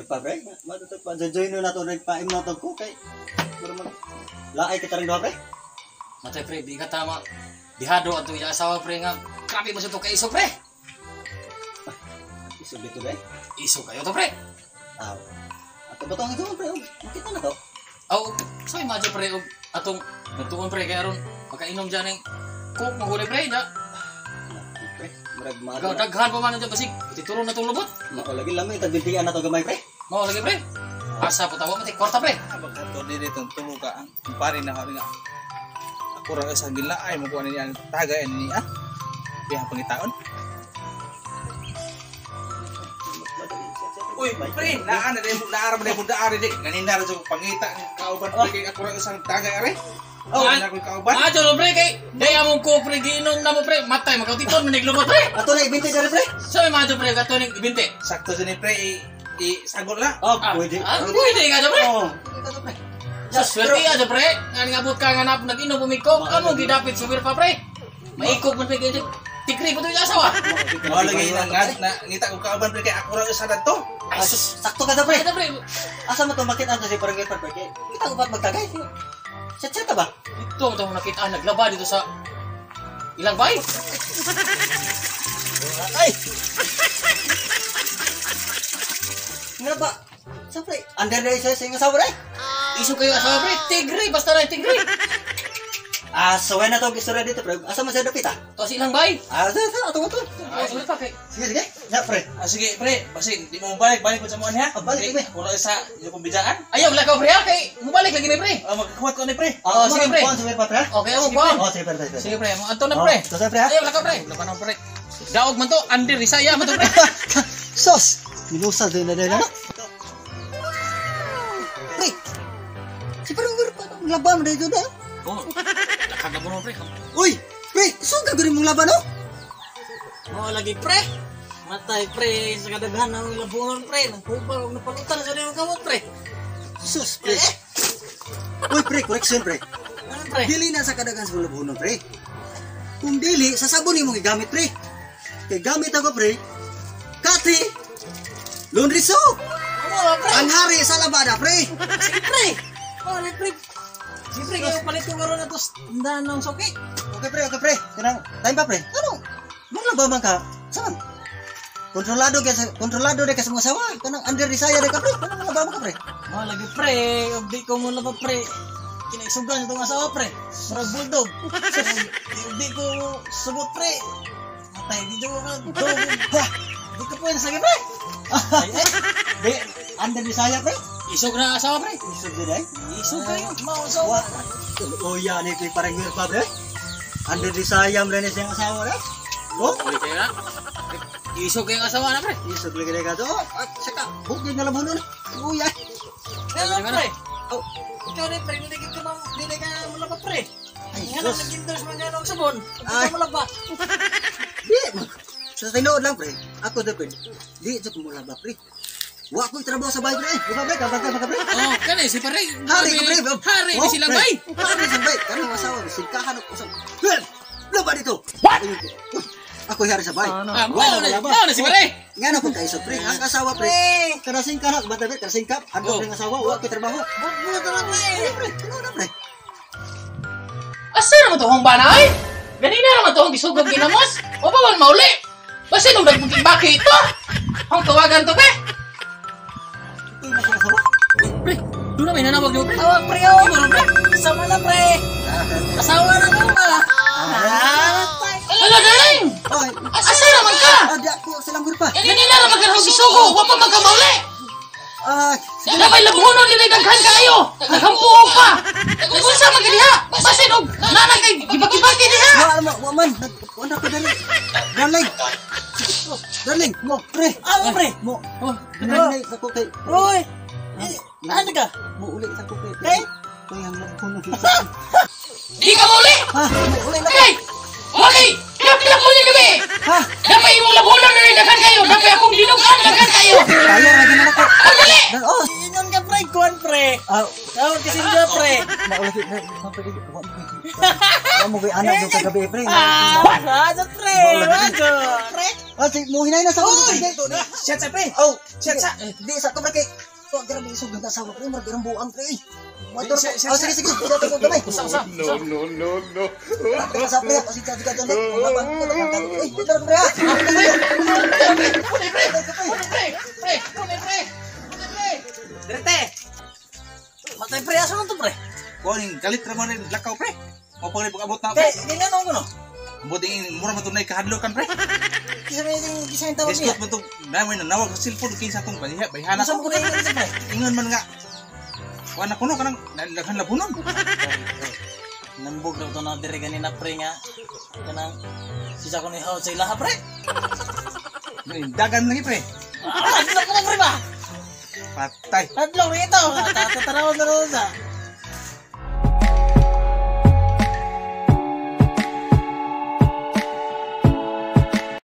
pa, pre. Matutog pa. Join na nato rin pa imno to ko kay mura mag laay kita rin duha, pre. Matay pre, di ka tama. Dihado ato iya asawa pre nga. Grabe mo sa to kay iso pre. Isog dito, pre. Iso kayo to pre. Ah. Ato ba tong ito, pre? Makita na to. Aw, so imagine pre og atong nagtuon pre kay aron makainom dyan ng coke magulay pre nya. Pre, murag mga Ikaw daghan pa man dyan basig. Ituturo na tong lubot. Mao lagi lamay tagbintian na to gamay, pre. Mao lagi pre. Asa po tawa mati kwarta pre. Pagkato dili itong tulo ka ang pare na kami nga. Ako ra sa gilaay mo kuha niya ang tagay ani niya. Biya pangitaon. Uy, pre, naa na dai naara man dai daari di. Ganina ra jud pangita ni kauban pre kay ako ra isang tagay are. Oh, na akong kauban. Ah, jolo pre kay day among coke pre giinom na mo pre. Matay magkautiton man lubot pre. Ato na ibintay diri, pre. So imagine pre kato ning ibinte. Sakto sa ni pre i sagot la. Oh, pwede. Ah, pwede nga pre. Oh, ito pre. Sa swerte ka pre, nga ningabot ka nga nap nag-inom umikog, amo gidapit subir pa pre. Maikog man pre kay tikri ko to yung asawa. Mao lagi na nga na ngita ko kauban pre kay ako ra isa dadto. Ay sus. Sakto ka to, pre. Ito pre. Asa mo to makita to si parang pre, pre. Kita ko ba't magtagay? Chat-chat ba? Ito mo to nakita naglaba dito sa ilang bay. Ay! Nga ba? Sa pre, under na isa sa iyong asawa pre? Iso kayo asawa pre, tigre basta na tigre. Ah, so na to istorya dito pre. Asa man siya dapit ah? To sa ilang bay. Ah, sa sa ato ato. Ay, sorry pa kay. Sige sige. Ya pre. Ah, sige pre, basin di mo balik, balik ko sa mo ha. Ah, balik, pre. Ako ra isa yung kong bidaan. Ayaw wala ka pre ha kay mubalik lagi mi pre. Ah, magkakuhat ko ni pre. Ah, Oh, sige, pre. Kuan sa pa pre. Okay, amo kuan. Oh, sige pre, pre. Sige pre, mo adto na pre. Oh, sige pre. ha? Ayaw wala ka pre. Wala pa na pre. Daog man to, under Isaya man to pre. Sos. Minusa din na din ano? Pre. Si parang pa laban mo dito na. Oh. Kagabo pre. Uy, pre, suga gud mong laban no? Mao lagi pre. Matay pre sa kadaghan ng labungon pre. Nagkupal og napalutan sa niyong kamot pre. Sus, pre. Uy, pre, correction pre. Ano pre? Dili na sa kadaghan sa labunon, pre. Kung dili, sa sabon nimo gigamit, pre. Kay gamit ako, pre. Kati, laundry soap. Ano pre? Ang hari sa labada, pre. Sige pre. Oh, pre. Sige pre, kayo palit ko karon ato tindahan ng suki. Okay, pre, okay, pre. Kanang time pa, pre. Ano? Maglaba man ka. Saan? Kontrolado kay kontrolado de ka sa mga asawa. Kanang under desire de ka, pre. Kanang maglaba man ka, pre. Mao lagi pre, og di ko mo laba pre. Kinaisugan sa itong asawa pre. Murag bulldog. Og di ko sugot pre. Matay di ko ka dog. Ha! Di ko pwede sige pre. Ay, ay. Di, under desire, pre. Isog na asawa pre. Isog din ay. Isog kayo. Mao sa Wa. Oh, yan eh, pre, parang pa, pre. Under desire mo rin siyang asawa, pre. Oh, Uli kayo na. Isog kayo ang asawa na pre. Isog lagi na ka to. At saka, bukid na labunon. Uy, ay. Ano pre? Oh. Ikaw rin pre, hindi ka ma dili ka malaba pre. Ay, Nga nang sus. nag-endorse man nga og sabon. Hindi Ay. ka malaba. Di, sa tinuod lang, pre. Ako to, pre. Di, ito kumulaba, pre. Wa ko'y trabaho sa bahay, pre. Di ba, pre? Kabag ka, pre. Oh, kani si pare. Hari ka, pre. Hari Oh, ni silang pre. bay. Hari sa bay. Kanang asawa, singkahan ako sa... Well, laba dito. What? Ako hari sa bay. Ah, Wa mao na na, malaba. mao na si pare. Nga na kung kaiso, pre. Ang asawa, pre. Karasing ka na. Bata, pre. Karasing ka. Ano, Oh. pre, ang asawa. Wa ko'y trabaho. Buot na pre. Ay, pre. Tinuod na, pre. Asa naman to hong banay? Ganina naman to hong gisugog ginamos. O pa man mauli. Basta nung nagpagibaki ito. Hong tawagan to pre. Ito yung nasa asawa. Pre, doon na may nanawag niyo pre. Tawag pre oh. Imo ron, pre. Sama na pre. Asawa na ko ba? Ah, tay. Ala darling. Ay, Asa naman ka? ah, di ako silang pa. Ganina naman ka hong gisugo. Wa pa man ka mauli. Ah, Damay labuhonon nila daghan kayo. Naghampuog pa. Unsa man ka diha? Basin og nana kay gibaki-baki diha. wa ma, wa man. Nag, ko dali. Darling. Darling, mo, pre. Ah, pre. Mo, Oh, nanay sa ko kay. Uy. Eh, ano ka? Mo uli sa ko kay. Kay? Kay ang labuhonon. Di ka mauli. Ha, mo uli na. Kay. Okay. Kapila ko ni gabi. Ha, Damay imong labuhonon nila daghan kayo. Damay akong dinugan daghan kayo. kaya ra gina nako. Ang dali. Oh, Ingon ka pre, kuan pre. ah, Tawag kasi siya pre. maulaki na, ma, pre, wa mo kay. Wa mo koy anak yung kagabi, pre. Ah, wajud pre, wajud. Pre. Ah, sige, mo hinay na sa ulo. Shit sa pre. Oh, Shit sa. Di sa ko pre kay. To grabe isog ng asawa pre, murag irang buang pre. Motor. Di, siya, Oh, sige sige, dito ko gamay. Usa usa. No, no, no, no. Sa pre, kasi sa ka doon. Laban ko lang. Uy, dito pre. Ah. Pre, pre. Pre, pre, pre, pre. Pre. Direte. Matay pre, asa man to pre? Kuha ning galit ra man ning lakaw pre. Mo pa rin pag-abot na pre. Kay, di nga nung kuno. Buti ing mura man tunay kahadlokan pre. Kisa may sing kisa yung tawag niya. Escort mo to namoy nanawag sa cellphone kinsa tong bayha bayhana. Asa mo kuno ingon sa pre? Ingon man nga. Kuha na kuno kanang daghan labunon. Nambog na to na dire ganina pre nga. Kanang sisa ko ni hawd sa ilaha pre. Dagan lagi pre. Ah, adlok ko pre ba? Patay. Adlok rito. Tatataraw na ro sa.